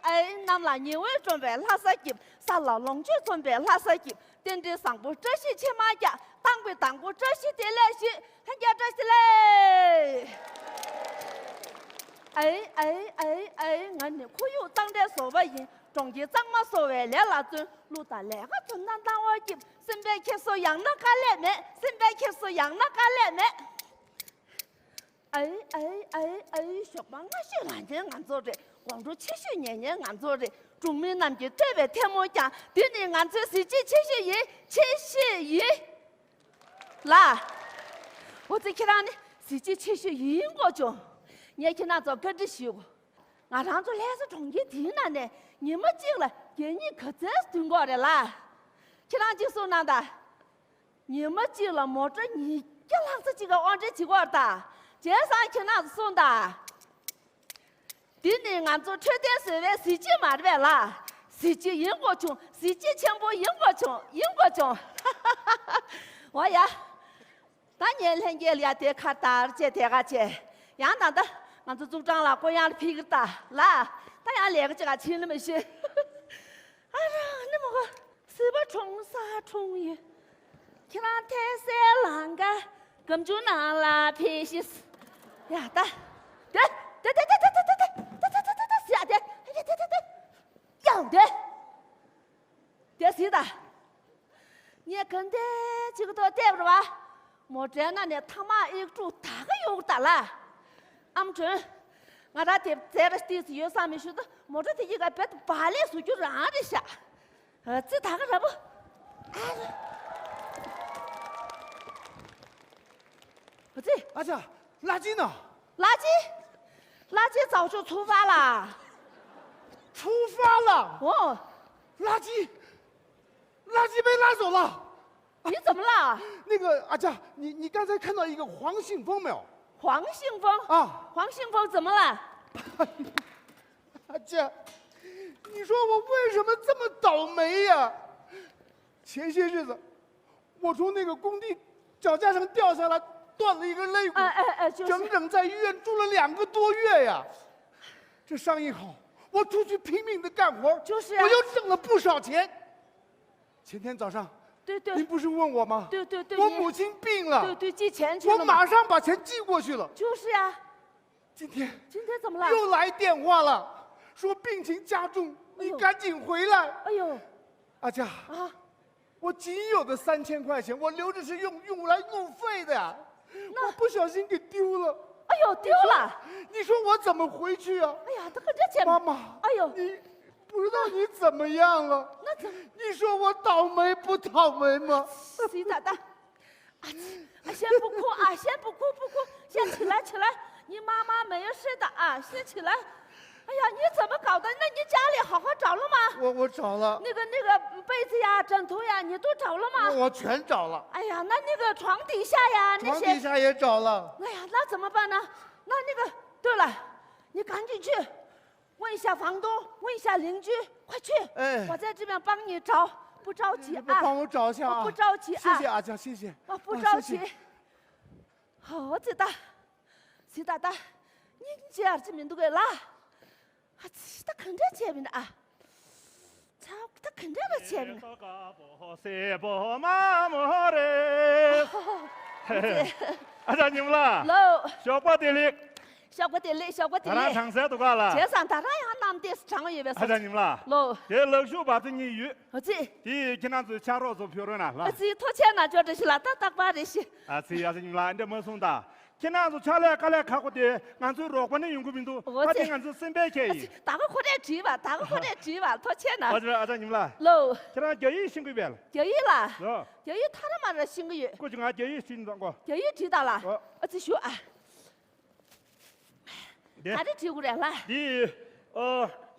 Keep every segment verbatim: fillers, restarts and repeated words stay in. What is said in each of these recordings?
ཨའི་གནམ་ལ་ཉི་འོད་སྒྲོན་པའི་ལྷ་ས་སྐྱིད། ས་ལ་ལོངས་སྤྱོད་འཚོ་བའི་ལྷ་ས་སྐྱིད། རྟེན་འབྲེལ་བཟང་པོ་བཀྲ་ཤིས་ཕྱེ་མར་རྒྱག། བཏང་པའི་དང་པོ་བཀྲ་ཤིས་བདེ་ལེགས་ཞུ། ལྷན་རྒྱས་བཀྲ་ཤིས་བདེ་ལེགས། ཨའི་ཨའི་ཨའི་ཨའི། ང་ནི་ཁོར་ཡུག་གཙང་སྦྲའི་བཟོ་པ་ཡིན། གྲོང་ཁྱེར་གཙང་མ་བཟོ་བའི་ལས་ལ་བརྩོན། གླུ་དང་ལས་ཀ་བརྩོན་ན་སྣང་བ་སྐྱིད། སེམས་པའི་འཁྱེར་སོ་ཡང་ན་དཀའ་ལས་མེད། སེམས་པའི་འཁྱེར་སོ་ཡང་ན་དཀའ་ལས་མེད། ཨའི་ཨའི་ཨའི་ཨའི། ཞོགས་པ་སྔ་ཤོས་ལངས་མཁན་ང་ཚོ་རེད། དགོང་དྲོ་ཆེ་ཤོས་ཉལ་མཁན་ང་ཚོ་རེད། གྲོང་མི་རྣམས་ཀྱིས་བསྟོད་པའི་ཐལ་མོ་བརྐྱངས། འདི་ནི་ང་ཚོའི་གཟི་བརྗིད་ཆེ་ཤོས་ཡིན། ཆེ་ཤོས་ཡིན་ལ། འོ་ཙི། ཁྱེད་རང་ནི་གཟི་བརྗིད་ཆེ་ཤོས་ཡིན་དགོས་བྱུང་། ངས་ཁྱེད་རང་ཚོར་བཀའ་འདྲི་ཞུ་དགོས། ང་རང་ཚོ་ལྷ་ས་གྲོང་ཁྱེར་དེའི་ནང་ནས་ཉི་མ་གཅིག་ལ་གད་སྙིགས་ག་ཚོད་འདོན་དགོས་རེད་ལ། ཁྱེད་རང་གཅིག་གསུངས་གནང་དང་། ཉི་མ་གཅིག་ལ་མོ་ཊ་ཉིས་བརྒྱ་ལྷག་ཙམ་ཅིག་ག་དབོར་འདྲེན་བྱེད་ཀྱི་ཡོད་རེད་ད། བྱས་ཙང་ཁྱེད་རང་ཚོ་གསུངས་དང་། འདི་ནི་ང་ཚོ་འཕྲོད་བསྟེན་བཟོ་བའི་གཟི་བརྗིད་མ་རེད་པས་ལ། གཟི་བརྗིད་ཡིན་དགོས་བྱུང་། གཟི་བརྗིད་ཆེན་པོ་ཡིན་དགོས་བྱུང་། ཡིན་དགོས་བྱུང་། འོ་ཡ། ད་ངས་ལྷན་རྒྱས་ལ་ཡ་དེ་ཁ་བཏར་བྱས་དེ་ག་བྱས། ཡང་ད་ལྟ་ང་ཚོ་ཙུའུ་ཀྲང་ལགས་སྐུ་ཡངས་ལ་ཕེབས་ཀྱི་རེད་ད་ལ། ད་ཡང་ལས་ཀ་ཅིག་ག་ཕྱིན་ནི་མི་ཤེས། ཨ་ར་ནི་མོ་གོ། སྲིད་པ་འཁྲུངས་ས་འཁྲུངས་ཡུལ། ཁྱེད་རང་ཐལ་སའི་ལང་ཀ་སྒམ་ཆུང་ནང་ལ་ཕེབས་ཤིག་ཡ་ད། དེ་དེ་དེ་ཡང་དེ། དེ་སྲིད་ད། ངས་ག་འདྲ་ཅིག་ཐོག་བལྟས་པ་རེད་བ། མོ་ཊའི་ནང་ནས་ཐ་མག་ཨེག་དྲུག་ད་ག་ཡོང་གི་ད་ལ། ཨམ་ཁྲོན། ང་རང་དེ་ཛེ་ར་སྟིས་ཡོད་ས་མི་ཤུ་ད་མོ་ཊ་དེ་གི་ག་བེད་བ་ལས་བཟོ་རྒྱུ་རང་རེད་ཤག་ཨ་ཙི་ད་ག་ར་བོ། ཨ་ཙི། ཨ་ཅག་ལ་ཅི་ན། ལ་ཅི། ལ་ཅི་ཙའོ་ཅོ་ཚུ་ཧྥ་ལ། ཚུ་ཧྥ་ལ། ཨོ། ལ་ཅི། 垃圾被拉走了。你怎么了？那个阿佳，你你刚才看到一个黄信峰没有？黄信峰？啊。黄信峰怎么了？阿佳，你说我为什么这么倒霉呀？前些日子，我从那个工地脚架上掉下来，断了一根肋骨，哎哎哎，就是。整整在医院住了两个多月呀。这伤一好，我出去拼命的干活，就是呀。我又挣了不少钱。 前天早上，对对，您不是问我吗？对对对，我母亲病了，对对，寄钱去了吗？我马上把钱寄过去了。就是呀。今天，今天怎么了？又来电话了，说病情加重，哎呦，你赶紧回来。哎呦，阿佳，啊，我仅有的三千块钱，我留着是用用来路费的呀，那我不小心给丢了。哎呦，丢了。你说，你说我怎么回去啊？哎呀，他可这钱，妈妈，哎呦，你 不知道你怎么样了。那怎么？你说我倒霉不倒霉吗？谁打的？啊，啊，先不哭啊，先不哭，不哭，先起来，起来。你妈妈没有事的啊，先起来。哎呀，你怎么搞的？那你家里好好找了吗？我我找了。那个那个被子呀、枕头呀，你都找了吗？我我全找了。哎呀，那那个床底下呀，那些，床底下也找了。哎呀，那怎么办呢？那那个，对了，你赶紧去 问一下房东，问一下邻居，快去！哎，我在这边帮你找，不着急啊。你们帮我找一下啊。我不着急啊。谢谢阿佳，谢谢。我不着急。啊，谢谢。好，我知道，知道的，你这样子没那个啦，啊，知道肯定这边的啊，操，他肯定的这边的。 ཨ་ཅག་ཉི་མ་ལགས། ལོ། ཞོགས་པ་བདེ་ལེགས། ཞོགས་པ་བདེ་ལེགས། ཞོགས་པ་བདེ་ལེགས། ད་རང་གྲང་ཟས་འདུག་ག་ལ། བྱས་ཙང་ད་རང་ཡང་གནམ་ཏོག་ཙམ་གྲང་ཡོད་པས། ཨ་ཅག་ཉི་མ་ལགས། ལོ། དེ་ལག་ཤུབས་བབས་ཏེ་གཉིས་ཡོད། ཨ་ཙི། དེ་ཡིས་ཁྱེད་རང་ཚོའི་ཕྱག་རོགས་ཚོ་ཕུལ་རོགས་གནང་ལ། ཨ་ཙི། ཐུགས་རྗེ་གནང་། ཅོ་འདྲི་ཞིག་ལ་ད་རྟག་པར་རེ་ཞིག་ཨ་ཙི། ཨ་ཅག་ཉི་མ་ལགས་འདྲ་མ་གསུངས་ད། ཁྱེད་རང་ཚོ་ཕྱག་ལས་དཀའ་ལས་ཁག་པོ་དེ་ང་ཚོའི་རོགས་པ་ནས་ཡོང་གི་མི་འདུག་ཨོ་ཙི། ད་དེ་ང་ཚོའི་སེམས་པའི་ཁྱད་ཡིན། ད་ག་ཁོ་རེ་བྲིས་པ། ད་ག་ཁོ་རེ་བྲིས་པ། ཐུགས་རྗེ་གནང་། ཨ་ཅག་ཨ་ཅག་ཉི་མ་ལགས། ལོ། ཁྱེད་རང་རྒྱ་ཡིག་ཤེས་ཀྱི་ཡོད་པས། རྒྱ་ཡིག་ལ། ལོ། རྒྱ་ཡིག་ཐ་ར་མ་ར་ཤེས་ཀྱི་ཡོད། སྐུ་མཁྱེན། ང་རྒྱ་ཡིག་ཤེས་ཀྱི་འདུག་གོ། རྒྱ་ཡིག་བྲིས་དང་ལ། ཨོ། ཨ་ཙི་ཞུ་ཨ། འདི། ག་རེ་བྲིས་དགོས་རེད་ལ། འདི། ཨ།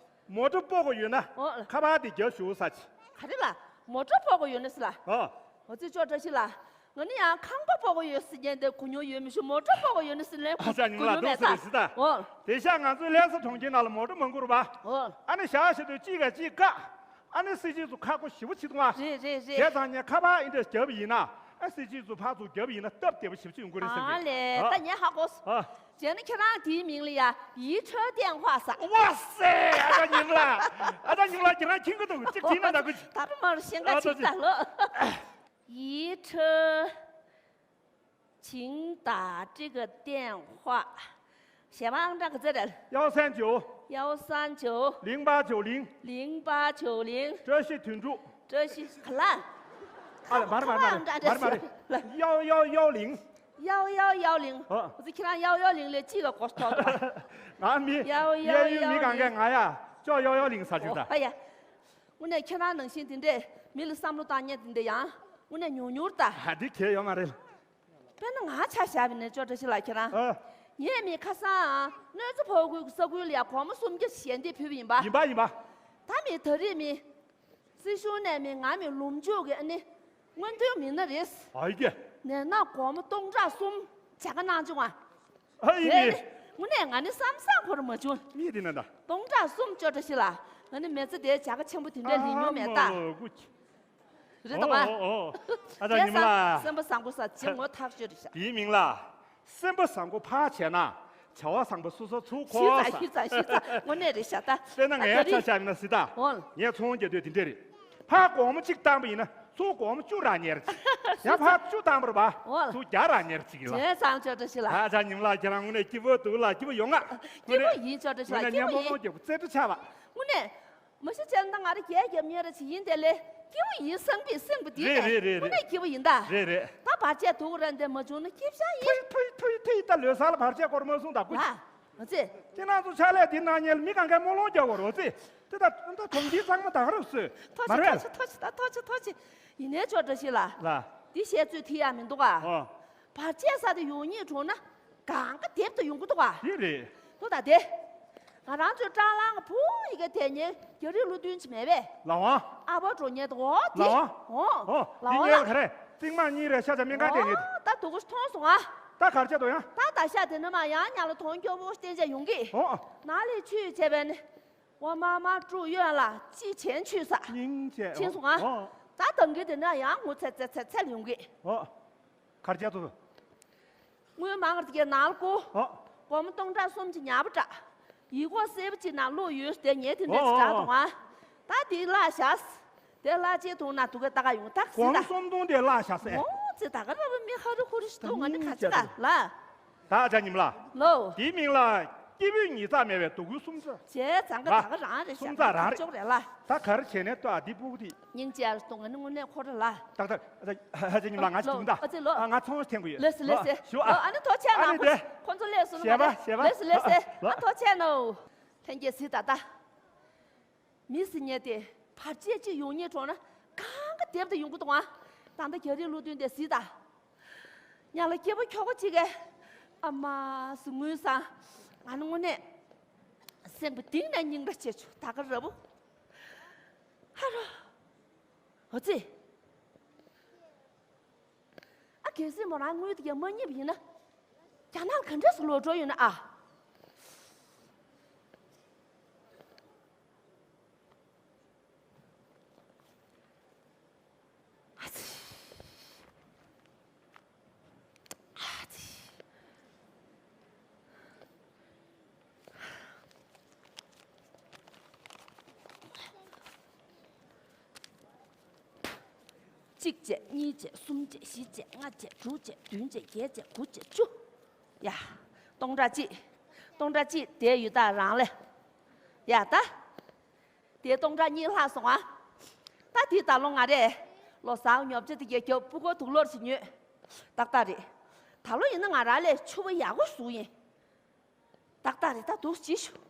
མོ་ཊ་སྤོ་དགོས་ཡོད་ན། ཨོ། ཁ་པར་འདི་རྒྱབ་ཞུ་ས་ཅི། ག་རེ་ལ། མོ་ཊ་སྤོ་དགོས་ཡོད་ན་ཟེར་ལ། ཨོ། ཨོ་ཙི། ཅོ་འདྲི་ཞིག་ལ། ང་ནི་ཡང་ཁང་པ་སྤོ་དགོས་ཡོད་ཟེར་མཁན་དེ་གོ་མྱོང་ཡོད་མི་ཤེས། མོ་ཊ་སྤོ་དགོས་ཡོད་ན་ཟེར་ལན་ཨ་ཅག་ཉི་མ་ལགས། གོ་མྱོང་མེད་ད། འདུག་ཟེར་རེད་ཟེར་ད། ཨོ། དེང་སང་ང་ཚོའི་ལྷ་ས་གྲོང་ཁྱེར་ནང་ལ་མོ་ཊ་མང་པོ་རེད་པ། ཨོ། ཨ་ནི་ཞག་ཞིག་ཏུ་གཅིག་ག་གཅིག་བཀག་ཨ་ནི་སྲིད་སྤྱི་ཚོ་ཁག་པོ་ཞེ་པོ་ཅིག་འདུག་ཨ། རེད་རེད་རེད། བྱས་ཙང་ངས་ཁ་པར་འདི་འདྲ་བརྒྱབ་པ་ཡིན་ན། ཨ། སྲིད་སྤྱི་ཚོ་ཕར་ཚུར་བརྒྱབ་པ་ཡིན་ན་སྟབས་བདེ་པོ་ཞེ་པོ་ཅིག་ཡོང་གི་རེད་བསམ་གི། ཨ་ལས། ཨ། ད་ངས་ཧ་གོ་སོང་། ཨ། བྱས་ན་ཁྱེད་རང་དེའི་མིང་ལ་ཡ་ཡིད་འཕྲོག་ལྟད་མོ་ཟེར། ཝ་སེ། ཨ་ཅག་ཉི་མ་ལགས། ཨ་ཅག་ཉི་མ་ལགས་ཁྱེད་རང་མཁྱེན་གྱི་འདུག་ཅིག་བྲིས་ན་འདྲ་གི། ད་རུང་མར་ཤེས་ཀ་ཨ་ཅག་ཅིག་ད་ལོ། ཡིད་འཕྲོག 请打这个电话。 ཞེས་པ་ཨང་གྲངས་ག་ཚོད་རེད། 幺三九。 幺三九。 零八九零。 零八九零。 བཀྲ་ཤིས་དོན་གྲུབ། 这是 ག་ལ། ཨ་ལ་མ་རེད་མ་རེད་མ་རེད་མ་རེད་མ་རེད། 幺幺幺零。 幺幺幺零。 ཨ། འོ་ཙི་ཁྱེད་རང་幺幺零ལས་གཅིག་ག་གོ་ཐོག་ང་མི། 幺幺幺零། གཡས་གཡོན་མི་གང་གས་ང་ཡ་ཅོག་幺幺零ཟ་ཆུག་ད། ཨ་ཡ། དངོས་གནས་ཁྱེད་རང་ནང་བཞིན་དེ་འདྲས་མི་ལ་བསམ་བློ་བཏང་མཁན་དེ་འདྲས་ཡང་དངོས་གནས་ཉུང་ཉུང་རེད་ད། ཨ་འདི་གལ་ཡོད་མ་རེད། དཔེར་ན་ང་ཆ་བཞག་པ་ཡིན་ན་ཅོ་བཀྲ་ཤིས་ལགས་ཁྱེད་རང་། ཨ། ངས་མི་ཁ་སང་གནོད་འཚེ་ཕོག་ཁུལ་གྱི་ས་ཁུལ་ལ་ཡ་སྒོར་མོ་སུམ་བརྒྱ་ཞལ་འདེབས་ཕུལ་བ་ཡིན་པ། ཡིན་པ་ཡིན་པ། ད་མི་ད་རེས་མི། སྲིད་གཞུང་ནས་མི་ང་མི་ལོ་མཇུག་གི་ཨ་ནི་སྔོན་ཐོན་མི་སྣ་རེད། ཨ་ཡེ། ནས་ན་སྒོར་མོ་སྟོང་ཕྲག་གསུམ་བྱ་དགའ་གནང་བྱུང་བ། ཨ་ཡེ། དེ་ནི་དངོས་གནས་ང་ནི་བསམ་བསམ་ཁོ་ར་མ་བྱུང་། མི་དེ་ན་ད། སྟོང་ཕྲག་གསུམ་ཅོ་བཀྲ་ཤིས་ལགས། ང་ནི་མི་ཚེ་དེའི་བྱ་དགའ་ཆེན་པོ་དེ་འདྲས་ལེན་མྱོང་མེད་ད། ཨ་མ་ལོ་གུ། རེད་དང་བ། ཨོ་ཨོ་ཨོ། ཨ་ཅག་ཉི་མ་ལགས། སེམས་པ་བཟང་པོ་ཟེར་ཅིག་ངོ་ཐག་ཆོད་རེད་ཤག་དེའི་མིང་ལ། སེམས་པ་བཟང་པོ་ཕར་བྱས་ན། བྱ་བ་བཟང་པོ་སོ་སོ་ཚུགས་གོ་ཤི་ས། ཤི་ས་ཤི་ས་དངོས་གནས་རེད་ཤག་ད། དཔེར་ན་ང་ཡ་ཆ་བཞག་ཡིན་ན་སྲིད་ད། འོ། ངས་ཚོང་རྒྱག་དུས་དེ་འདྲས་རེད། ཕར་སྒོར་མོ་གཅིག་བཏང་པ་ཡིན་ན་ཚུར་སྒོར་མོ་བཅུ་རག་ཉེར་གཅིག་ཡང་ཕར་བཅུ་བཏང་པ་རེད་པ། འོ། ཚུར་བརྒྱ་རག་ཉེར་གཅིག་ཡིན་ལ། བྱས་ཙང་ཅོ་བཀྲ་ཤིས་ལགས། ཨ་ཅག་ཉི་མ་ལགས་ཁྱེད་རང་དངོས་གནས་སྐྱིད་པོ་འདུག་ལ་སྐྱིད་པོ་ཡོང་ང་། སྐྱིད་པོ་ཡིན་ཅོ་བཀྲ་ཤིས་ལགས་སྐྱིད་པོ་ཡིན། དངོས་གནས་ཉན་མོ་མོ་སྐྱིད་པོ་རྩེ་གྲ་ཆགས་པ། དངོས་གནས། མ་གཞི་བྱས་ན་ད་ང་རང་རྒྱལ་རྒྱབ་མཁན་ར་ཅིག་ཡིན་དེ་ལས་སྐྱིད་པོ་ཡིན་བསམ་པའི་སེམས་པ་འདི་རེད་ནས་རེད་རེད་དངོས་གནས་སྐྱིད་པོ་ཡིན་ད། རེད་རེད། ད་བར་ཆད་དུག་ར་འདི་མ་བྱུང་ན་སྐྱིད་ཤག་ཡིན། ཐུའི་ཐུའི་ཐུའི་ཐུའི་ད་ལོས་ས་ལ་བར་ཆད་སྐོར་མ་གསུངས་ད་ཀུ། ལ། འོ་ཙི། ཁྱེད་རང་ཚོ་ཕྱག་ལས་འདི་གནང་མཁན་ལ་མི་གང་གའི་སྨོན་ལམ་རྒྱག་དགོས་རེད་འོ་ཙི། དེ་ད་ད་གྲོང་ཁྱེར་ཚང་མ་ད་ག་རེད་ཟོས། ཐོ་མ་ཆེ་རེད། ཐོ་ཆེ་ཐོ་ཆེ་ད་ཐོ་ཆེ་ཐོ་ཆེ། ཡིན་ནའི་ཅོ་བཀྲ་ཤིས་ལགས། ལ། འདི་བཤད་ཚོད་ཐིག་ཡག་མི་འདུག་ག་ཨོ། བར་ཆད་ས་དེ་ཡོང་སྙིང་བྲོ་ན། གང་ག་དེབ་ཏུ་ཡོང་གི་འདུག་ག་དེ་རེད། དུ་ད་དེ། ང་རང་ཚོའི་སྲང་ལམ་བུ་ཡི་གེ་དེ་ཉེ་རྒྱ་རིགས་ལོ་བདུན་ཅི་མེད་པས། ལ་ཝང་། ཨ་བ་འགྲོ་ཉེ་དོ་དེ། ལ་ཝང་། ཨོ། ཨོ། ལ་དེ་ཝང་ཉེ་ལ། ག་རེ། ཏིང་མ་གཉིས་རེ་ཤ་ཆ་མི་འགའ་དེ་ཉེ། ད་དུ་གུ་མཐོང་སོང་ཨ། ད་གར་ཆ་དོ་ཡང་། ད་ད་ཤ་དེ་ནི་མ་ཡང་ཉ་ལ་དོང་སྐྱོ་བོ་བསྟན་ཆ་ཡོང་གི་ཨོ། ན་ལི་ཆུ་བྱས་པས་ནི། ཝ་མ་མ་ཀྲུ་ཡོན་ལ་ཅི་ཆེན་ཆུ་ས། སྙིང་རྗེ། ཆེན་སོང་ཨ། ཨོ། ད་དང་གི་དེ་ན་ཡང་ངུ་ཚེ་ཚེ་ཚེ་ཚེ་ཡོང་གི་ཨོ། གར་རྒྱག་ཏུ། དངུལ་མང་གི་ནང་ལ་བསྐུར། ཨོ། སྒོར་མོ་སྟོང་ཕྲག་གསུམ་གྱི་ཉར་པ་འདྲ། ཡིག་སྐོགས་སེར་པོ་གཅིག་ནང་བླུགས་ཡོད་དེ་ཉལ་དེ་འདྲ་ཅིག་འདྲ་དང་ཨ། ད་དེ་བརླག་བཞག་དེ་བརླག་ཅེས་དུང་ན་དུ་ག་ད་ག་ཡོང་ད་སི་ད། སྒོར་མོ་གསུམ་སྟོང་དེ་བརླག་བཞག་སེ། ཨོ་ཙི་ད་ག་ར་བ་མི་ཧ་རུ་ཧུ་རུ་ཞིག་འདུག་ང་ནི་ག་ཅི་ག་ལ། ད་ཨ་ཅག་ཉི་མ་ལགས། ལོ། དེའི་མིང་ལ་སྐྱེས་བུ་ཉིས་བརྩེགས་མེད་པའི་དུ་གུ་སུམ་བརྩེགས། བྱས་ཙང་ག་ད་ག་རང་རེད་ཤག་སུམ་བརྩེགས་རང་རེད། ཁྱོད་རེད་ལ། ད་ག་རེ་བྱས་ནས་ལྟོས་ཨ་འདི་སྤུ་གུ་དེ། སྙིང་རྗེ་ཨ་རེ་གཏོང་ང་ནི་དངོས་གནས་ཁོ་རེ་ལ། ཏག་ཏག་ཨ་ཅག་ཉི་མ་ལགས་ང་ཅིག་ལོ། འདུག་ད། ཨ་ཙི་ལོ། ཨ་ང་ཚོང་ཐེངས་གུ་ཡོད། ལེ་སི་ལེ་སི། ཞུ་ཨ། ཨ་ནི་ཐོ་ཆད་ཨ་ནི་ནང་དེ། ཁོ་ཚོ་ལས་སུ་ཞེས་པ་ཞེས་པ། ལེ་སི་ལེ་སི། ཨ་ཐོ་ཆད་ནོ། ལྷན་རྒྱས་སི་ད་ད། མི་སི་ཉེ་དེ་བར་ཆད་ཅིག་ཡོང་ཉེ་གྲོང་ན་གང་ག་དེབ་ཏུ་ཡོང་གི་འདུག་ཨ། ད་ལྟ་རྒྱ་རིགས་ལོ་བདུན་དེ་སི་ད། ཉ་ལ་སྐྱེ་བོ་ཁྱོ་ག་ཅིག་གས་ཨ་མ་སུ་ངུས་སང་ང་ནི་དངོས་གནས་སེམས་པ་གཏིང་ནས་སྙིང་ར་བྱེད་ཆུ་ད་ག་ར་བོ་ཧ་རོ། འོ་ཙི། ཨ་གལ་སྲིད་མོ་རང་དངུལ་དེ་གས་མ་རྙེད་པ་ཡིན་ན། རྒྱ་ནག་ལ་ག་འདྲས་སུ་ལོག་འགྲོ་ཡོད་ན་ཨ། ཨ་ཙི། ཨ་ཙི། གཅིག་བྱས་གཉིས་བྱས་གསུམ་བྱས་བཞི་བྱས་ལྔ་བྱས་དྲུག་བྱས་བདུན་བྱས་བརྒྱད་བྱས་དགུ་བྱས་བཅུ། ཡ། སྟོང་ཕྲག་གཅིག་སྟོང་ཕྲག་གཅིག་དེ་ཡོད་ད་རང་ལས། ཡ་ད། དེ་སྟོང་ཕྲག་གཉིས་ལྷག་སོང་ཨ། ད་དེ་ད་ལོ་ང་རེ། ལོ་གསར་ཉོ་ཆ་དེ་གས་རྒྱབ་སྤུ་གུ་དུག་ལོར་ཞིག་ཉོས། ཏག་ཏག་རེད། ད་ལོ་ཡིན་ན་ང་རང་ལས་ཕྱུ་པ་ཡག་པོ་བཟོ་ཡིན། ཏག་ཏག་རེད་ད་འདུག་ཅི་ཞུ།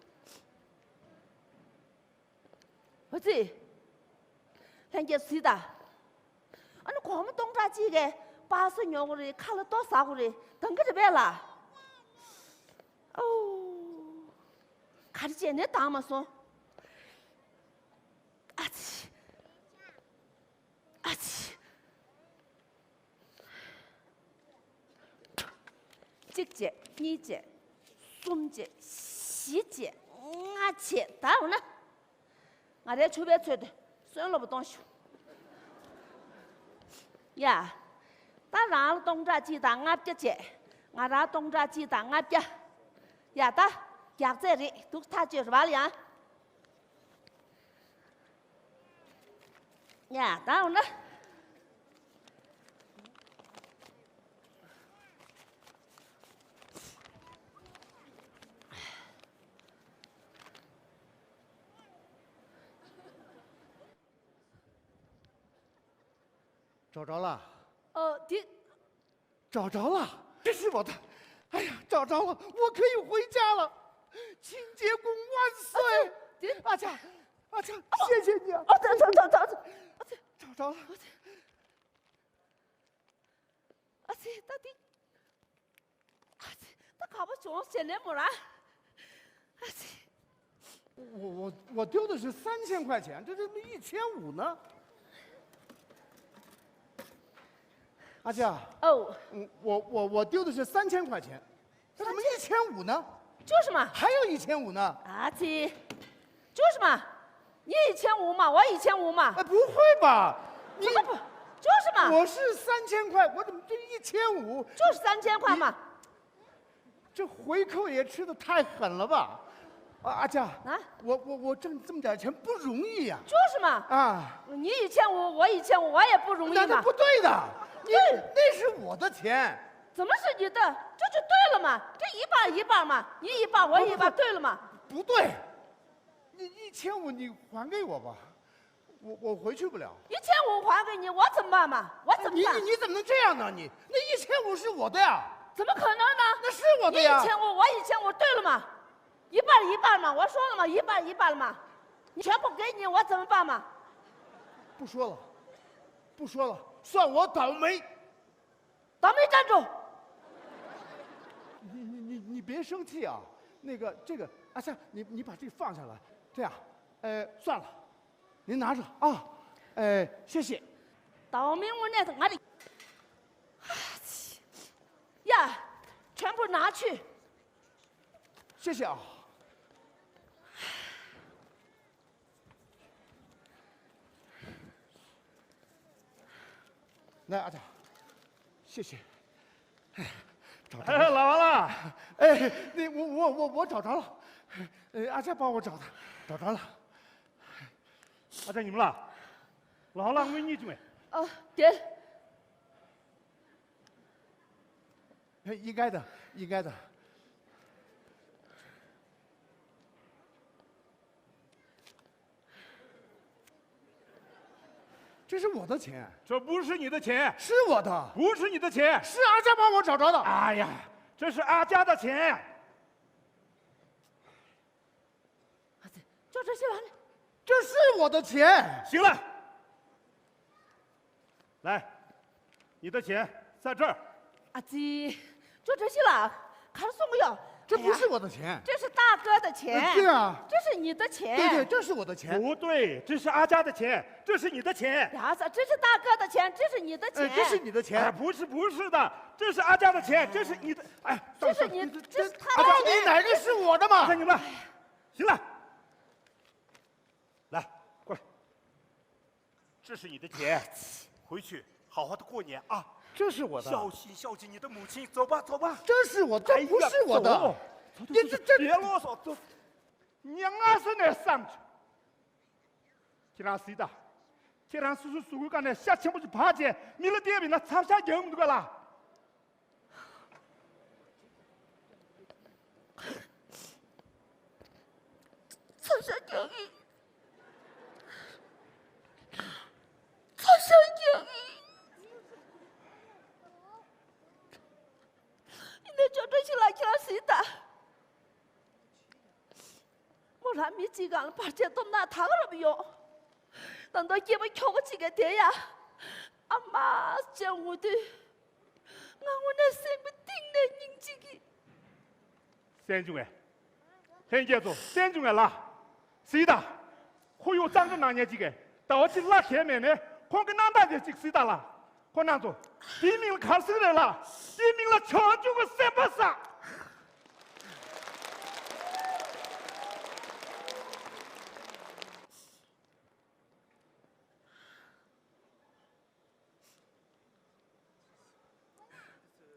འོ་ཙི། ལྷན་རྒྱས་སུ་ད། ཨ་ནི་སྒོར་མོ་སྟོང་ཕྲག་གཅིག་གས་པ་སེ་ཉོ་གི་རེད་ཁ་ལག་ཏོག་ཟ་གི་རེད་དང་གི་རེད་པས་ལ། ཨོ། ག་རེ་བྱས་ནས་དྭངས་མ་སོང་། ཨ་ཙི། ཨ་ཙི། གཅིག་བྱས་གཉིས་བྱས་གསུམ་བྱས་བཞི་བྱས་ལྔ་བྱས་ད་འོ་ན། ང་རའི་ཕྱུ་པའི་ཚོད་དུ་སོན་སློབ་པ་གཏོང་ཞུ། ཡ། ད་རང་ལ་སྟོང་ཕྲག་གཅིག་དང་ལྔ་བརྒྱ་བྱས། ང་རང་སྟོང་ཕྲག་གཅིག་དང་ལྔ་བརྒྱ། ཡ་ད། རྒྱག་རྩེ་རེད་འདུག་ཐག་གཅོད་རེད་བ་ལ་ཡང་། ཡ་ད་འོ་ན།找着了。 ཨོ། དེ། 找着了，这是我的。哎呀，找着了，我可以回家了。清洁工万岁！ དེ། 阿佳，阿佳，谢谢你啊！ ཨོ། 找找找找找། 找着了。 ཨ་ཙི། ད་འདི། ཨ་ཙི། ད་ག་པར་བྱུང་ཟེར་ནས་མོ་རང་། ཨ་ཙི། 我我我丢的是三千块钱，这怎么一千五呢？阿佳， ཨོ། 我我我丢的是三千块钱，这怎么一千五呢？就是嘛。还有一千五呢？ ཨ་ཙི། 就是嘛。你一千五嘛，我一千五嘛。 哎，不会吧？你怎么不？就是嘛。 我是三千块，我怎么就一千五？ 就是三千块嘛。 这回扣也吃的太狠了吧？啊，阿佳，啊？我我我挣这么点钱不容易呀。 就是嘛。 啊， 你一千五，我一千五，我也不容易嘛。 那是不对的，你，对。 那是我的钱。 怎么是你的？这就对了嘛，这一半儿一半儿嘛，你一半儿，我一半儿，对了嘛。 不对，你一千五你还给我吧，我我回去不了。 一千五还给你，我怎么办嘛？我怎么办？ 你你你怎么能这样呢？你那一千五是我的呀。 怎么可能呢？ 那是我的呀。 你一千五，我一千五，对了嘛，一半儿一半儿嘛，我说了嘛，一半儿一半儿了嘛，你全部给你，我怎么办嘛？ 不说了，不说了，算我倒霉。 倒霉站住！ 你你你你别生气啊，那个这个，阿夏，你你把这放下来，这样，呃，算了，您拿着啊，哎，谢谢。 倒霉，我那个，俺的，哎呀，全部拿去。 谢谢啊。 来，阿佳，谢谢。哎，找着了。哎，老王了。哎，那我我我我找着了。哎，阿佳帮我找的，找着了。阿佳，你们了，老王了，我给你一句没？ ཨ། དེ། 应该的，应该的。 这是我的钱。 这不是你的钱。 是我的。 不是你的钱。 是阿佳帮我找着的。 哎呀，这是阿佳的钱。 这这是俺的。 这是我的钱。 行了，来，你的钱在这儿。 ཨ་ཙི། ཅོ་བཀྲ་ཤིས་ལགས། གར་སོང་གི་ཡོད། 这不是我的钱。 ཨ་ཡ། 这是大哥的钱。 呃，对啊。 这是你的钱。 对对，这是我的钱。 不对，这是阿佳的钱，这是你的钱。 ཡ་ས། 这是大哥的钱，这是你的钱。 哎，这是你的钱。 哎，不是，不是的，这是阿佳的钱，这是你的。哎，这是你，算了，算了，这是他的钱。 你哪个是我的嘛？ 看你们，行了，来，过来。 这是你的钱，回去好好的过年啊。 这是我的。 孝心孝敬你的母亲，走吧，走吧。 这是我，这不是我的。 哎呀，走，走，走，你这，这，别啰嗦，走。娘啊，是那上去。 ཁྱེད་རང་སྲིད་ད། ཁྱེད་རང་སོ་སོའི་གཟུགས་པོའི་སྒང་ནས་ཤ་ཆེན་པོ་ཅིག་བབས་བྱས་མི་ལ་བལྟས་པ་ཡིན་ན་ཚབ་ཤ་རྒྱག་མི་འདུག་ག་ལ། ཚབ་ཤ་རྒྱག་གི། ཚབ་ཤ་རྒྱག་གི། ཡིན་ནའི་ཅོ་བཀྲ་ཤིས་ལགས། ཁྱེད་རང་སྲིད་ད། མོ་རང་མི་གཅིག་སྒང་ལ་བར་ཆད་གཏོང་ན་ད་ག་རང་ཡོང་། ད་དུང་སྐྱེས་པ་ཁྱོ་ག་གཅིག་ག་དེ་ཡ། ཨ་མ་ཅེས་ངུ་དུས། ང་དངོས་གནས་སེམས་པའི་གཏིང་ནས་སྙིང་རྗེ་གི། གསན་བྱུང་ངས། ལྷན་རྒྱས་ཚོ་གསན་བྱུང་ངས་ལ། སྲིད་ད། ཁོར་ཡུག་གཙང་སྦྲ་གནང་མཁན་གཅིག་གིས་ཟླ་བ་གཅིག་གླ་གས་མེད་ནས་ཁོང་གི་སྣང་དག་དེ་གཅིག་སྲིད་ད་ལ། ཁོང་རྣམ་ཚོ། དེའི་མིང་ལ་ག་རེ་ཟེར་གི་རེད་ལ། དེའི་མིང་ལ་བྱང་ཆུབ་ཀྱི་སེམས་དཔའ་ཟེར།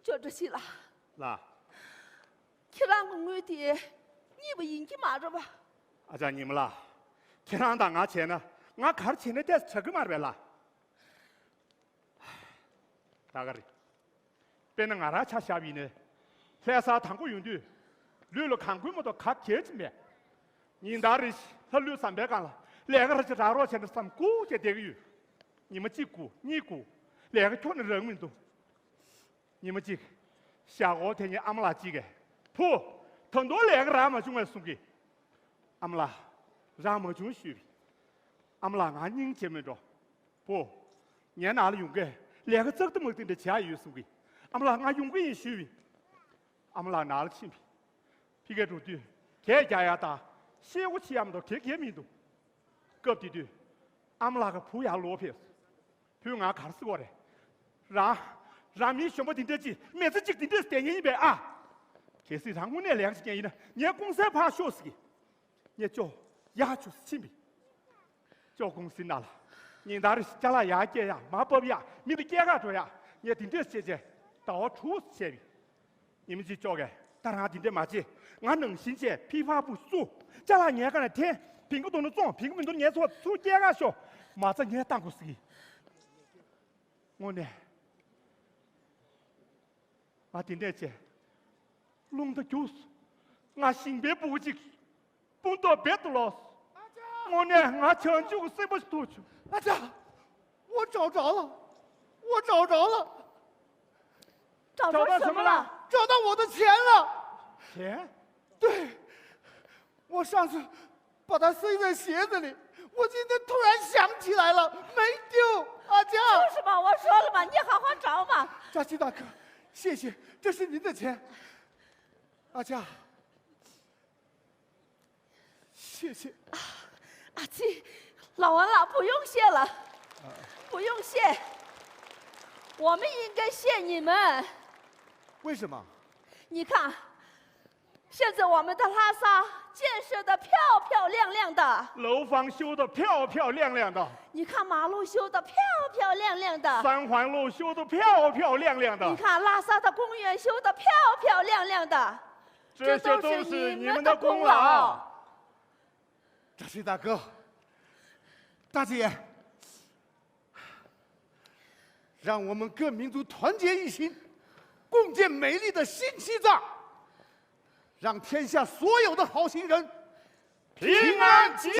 ཅོ་བཀྲ་ཤིས་ལགས། ལགས། ཁྱེད་རང་གི་དངུལ་དེ་རྙེད་པ་ཡིན་གྱི་མ་རེད་པ། ཨ་ཅག་ཉི་མ་ལགས། ཁྱེད་རང་དང་ང་བྱས་ན་ང་ག་རེ་བྱས་ན་ཏོག་ཙམ་དྲག་གི་མ་རེད་པས་ལགས། ད་ག་རེད། དཔེར་ན་ང་རང་ཆ་བཞག་པ་ཡིན་ན། ལྷ་སར་དང་པོ་ཡོང་དུས། ལུས་ལ་གང་དགོས་མ་གཏོགས་ག་གལ་ཅིག་མེད། ཉིན་ལྟར་རེ་བཞིན་ལྷ་ལུས་ཟམ་པའི་སྒང་ལ་ལས་ཀ་ར་ཅིག་རག་རོགས་བྱས་ན་བསམ་སྒུག་བྱས་བསྡད་ཀྱི་ཡོད། ཉི་མ་གཅིག་སྒུག་གཉིས་སྒུག་ལས་ཀ་ཁྱོན་ནས་རག་མི་འདུག་ཉི་མ་གཅིག་ཞག་འོ་དེ་ཉིན་ཨ་མ་ལགས་གཅིག་གིས། བུ། ད་དུང་ལས་ཀ་རག་མ་བྱུང་བས་གསུང་གི་ཨ་མ་ལགས། རག་མ་བྱུང་ཞུས་པས། ཨ་མ་ལགས་ང་སྙིང་རྗེ་མོས་འགྲོ། བུ། ངའི་ནང་ལ་ཡོང་གི་ལས་ཀ་ཙག་ཏུ་མུག་ཏུ་འདྲ་བྱེད་ཡ་ཡོད་གསུང་གི་ཨ་མ་ལགས་ང་ཡོང་གི་ཡིན་ཞུས་པས། ཨ་མ་ལགས་ནང་ལ་ཕྱིན་པས། ཕ་གིར་འགྲོ་དུས་གད་རྒྱག་ཡ་དང་ཤེལ་སྒོ་ཕྱེ་ཡ་མ་གཏོགས་ག་གེ་མི་འདུག་སྐབས་དེ་དུས་ཨ་མ་ལགས་ཀྱི་བུ་ཡར་ལོག་ཕེབས། བུས་ང་ག་རེ་ཟེར་བ་རེད། རང་། རང་མི་གཞོན་པ་འདི་འདྲ་ཅིག་མི་ཚེ་གཅིག་འདི་འདྲས་བསྡད་མཁན་ཡིན་པས་ཨ། གལ་སྲིད་རང་དངོས་གནས་ལས་ཀ་བྱེད་མཁན་ཡིན་ན་ངའི་ཀུང་སིར་ཕར་ཤོག་ཟེར་གི་ངས་ཅོ། ཡག་ཆུ་ཕྱིན་པས། ཅོ་ཀུང་སི་ནང་ལ། ཉིན་ལྟར་ཅ་ལག་ཡར་སྐྱེལ་ཡག་མར་ཕབ་ཡག་མི་དང་སྐྱེལ་གར་འགྲོ་ཡག་ངས་འདི་འདྲས་བྱས་བྱས་ཟླ་བ་དྲུག་བྱས་པས། ཉི་མ་གཅིག་ཅོ་གས་ད་རང་འདི་འདྲས་མ་བྱེད། ང་ནང་བཞིན་བྱས་ཕི་ཕ་བུ་བཙུགས། ཅ་ལག་ངའི་སྒང་ནས་འཐེན། བིང་གི་འདུག་ན་བཙོང་། བིང་གི་མི་འདུག་ན་ངས་ཚུར་ཚུར་སྐྱེལ་གར་ཤོག་མ་རྩ་ངས་བཏང་དགོས་ཟེར་གི་དངོས་གནས། ང་དེ་འདྲས་བྱས། རླུང་རྟ་རྒྱུགས། ང་ཞིང་པའི་སྤུ་གུ་གཅིག་སྤུ་མདོག་དཔལ་དུ་ལོག་དངོས་གནས་ང་བྱང་ཆུབ་ཀྱི་སེམས་པ་ཞིག་ཐོབ་བྱུང་། 阿จ้า，我找着了，我找着了，找着什么了？找到我的钱了。钱？对，我上次 把它塞在鞋子里，我今天突然想起来了，没丢，阿佳。就是嘛，我说了嘛，你好好找嘛。扎西大哥，谢谢，这是您的钱。阿佳，谢谢。阿七，老王了，不用谢了，不用谢，我们应该谢你们。为什么？你看，现在我们的拉萨建设的漂漂亮亮的，楼房修得漂漂亮亮的，你看马路修的漂漂亮亮的，三环路修得漂漂亮亮的，你看拉萨的公园修的漂漂亮亮的，这些都是你们的功劳。啊。扎西大哥，大姐，让我们各民族团结一心，共建美丽的新西藏，让天下所有的好心人平安吉